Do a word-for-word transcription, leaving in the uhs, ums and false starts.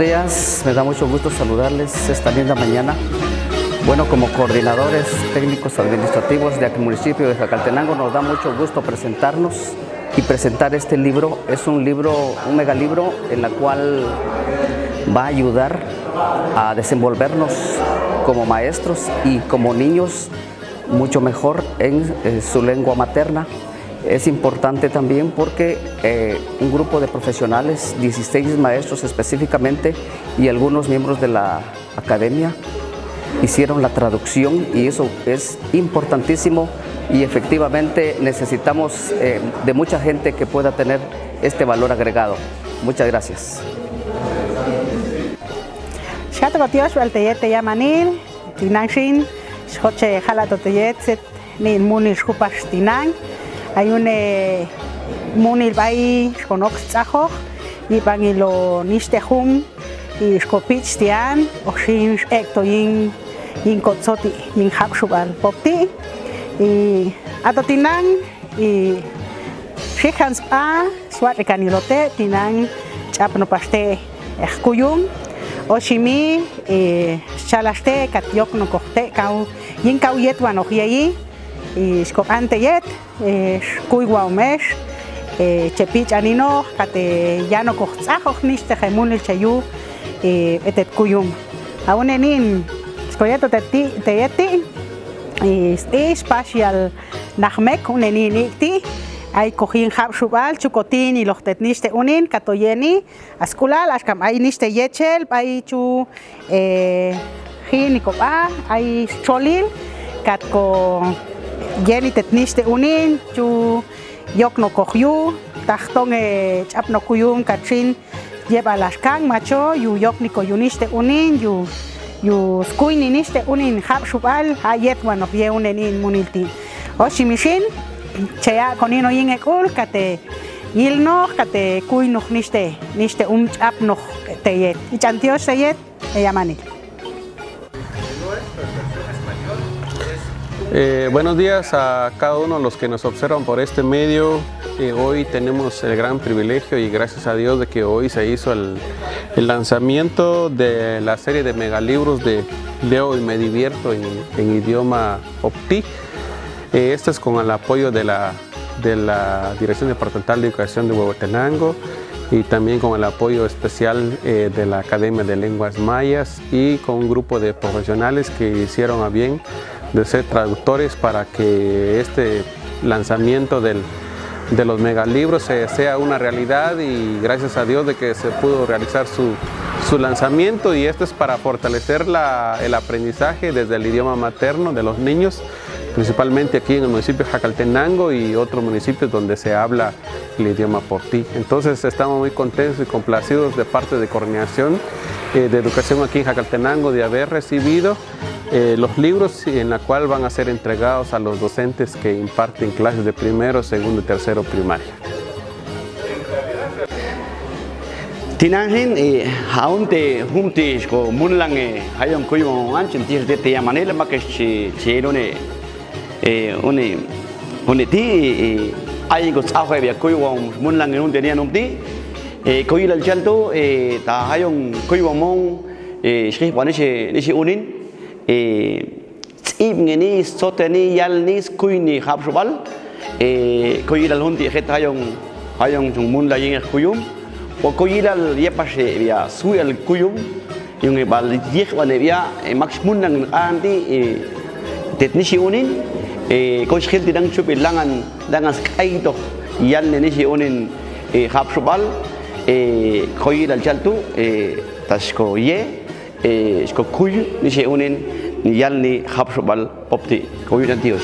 Buenos días, me da mucho gusto saludarles esta linda mañana. Bueno, como coordinadores técnicos administrativos de aquel municipio de Jacaltenango, nos da mucho gusto presentarnos y presentar este libro. Es un libro, un megalibro, en la cual va a ayudar a desenvolvernos como maestros y como niños mucho mejor en, eh, su lengua materna. Es importante también porque, eh, un grupo de profesionales, dieciséis maestros específicamente, y algunos miembros de la academia hicieron la traducción, y eso es importantísimo, y efectivamente necesitamos, eh, de mucha gente que pueda tener este valor agregado. Muchas gracias. Xatokotiox bal teyet te yamanil, tinan xin, xjoche jala' to teyet, tset ni'in munil xjupax tinan. Ayune munil b'ay xkonok stz'ajoj, yib'an ilo nixte jun, i xkopich' tian, oxin x'ekto yin, yin kotzoti', yin jabxub'al popti'. I ato tinan, i xijan sb'a, swatx'ikan ilo te' tinan ch'apno pax te' jkuyun, oximi, i xchalax te' kat yoknokoj te' kau, yin kau yetwanoj yeyi, i xkoq'an teyet, i xkuy wa'om ex, i che pich'aninoj, kat yanokoj stz'ajoj nixte je munil che yu, i b'etet kuyun. Awune' ni'in, xkoyet to teti', teyet ti', i stis pax yal najmek, une' ni'in ik'ti', ay koj yin jabxub'al, chu kotiniloj tet nixte unin, kat to yeni, a sk'ulal, axka b'ay nixte yechel, b'ay chu, e, jini kob'a, ay scholil, kat ko yeni tet nixte unin, chu yoknokoj yu, tajton, e, ch'apno kuyun kat xin, yeb'al axkan macho, yu yokniko yu nixte unin, yu, yu skuyni nixte unin jabxub'al, a yetwanoj ye une' ni'in munil ti'. Oximi xin, che a'konino yin ek'ul, kat te yilnoj, kat te kuynoj nixte, nixte un ch'apnoj teyet. Ich'an tiox teyet, e yamanil. Eh, buenos días a cada uno de los que nos observan por este medio. Eh, hoy tenemos el gran privilegio y gracias a Dios de que hoy se hizo el, el lanzamiento de la serie de megalibros de Leo y me divierto en, en idioma opti. Eh, este es con el apoyo de la de la Dirección Departamental de Educación de Huehuetenango y también con el apoyo especial, eh, de la Academia de Lenguas Mayas y con un grupo de profesionales que hicieron a bien de ser traductores para que este lanzamiento del, de los megalibros se, sea una realidad y gracias a Dios de que se pudo realizar su, su lanzamiento y esto es para fortalecer la, el aprendizaje desde el idioma materno de los niños principalmente aquí en el municipio de Jacaltenango y otros municipios donde se habla el idioma poti. Entonces, estamos muy contentos y complacidos de parte de Coordinación, eh, de Educación aquí en Jacaltenango de haber recibido, eh, los libros en la cual van a ser entregados a los docentes que imparten clases de primero, segundo y tercero primaria. Tinan jin, eh, ja'on te jun ti xkomunlan, eh, jayong kuyuan anchi ti, te, te yamanil, mak chi, chi lune, eh, uni, uni ti, eh, ayin ko tsajo ebia kuyuan munlan jun te nian jun ti, eh, ko yilal chal tu, eh, ta jayong kuyuan mon, eh, xijbani chi, ni chi unin, eh, ts'ibneni, stsoteni, yalni, skuyni, jabxubal, eh, ko yilal jun ti jet jayong, jayong chong munlan yin kuyum, o ko yilal yapax, eh, bia suyal kuyum, yung, eh, bal yijban, eh, bia, eh, mak xmunlan kan ti, eh, tet ni chi unin, eh, ko xjil ti dang chupi langan, langan skaitok, yalni ni chi unin, eh, jabxubal, eh, ko yilal chal tu, eh, ta xko ye, eh, xko kuy ni chi unin, yalni jabxubal opti, ko yilal tiox.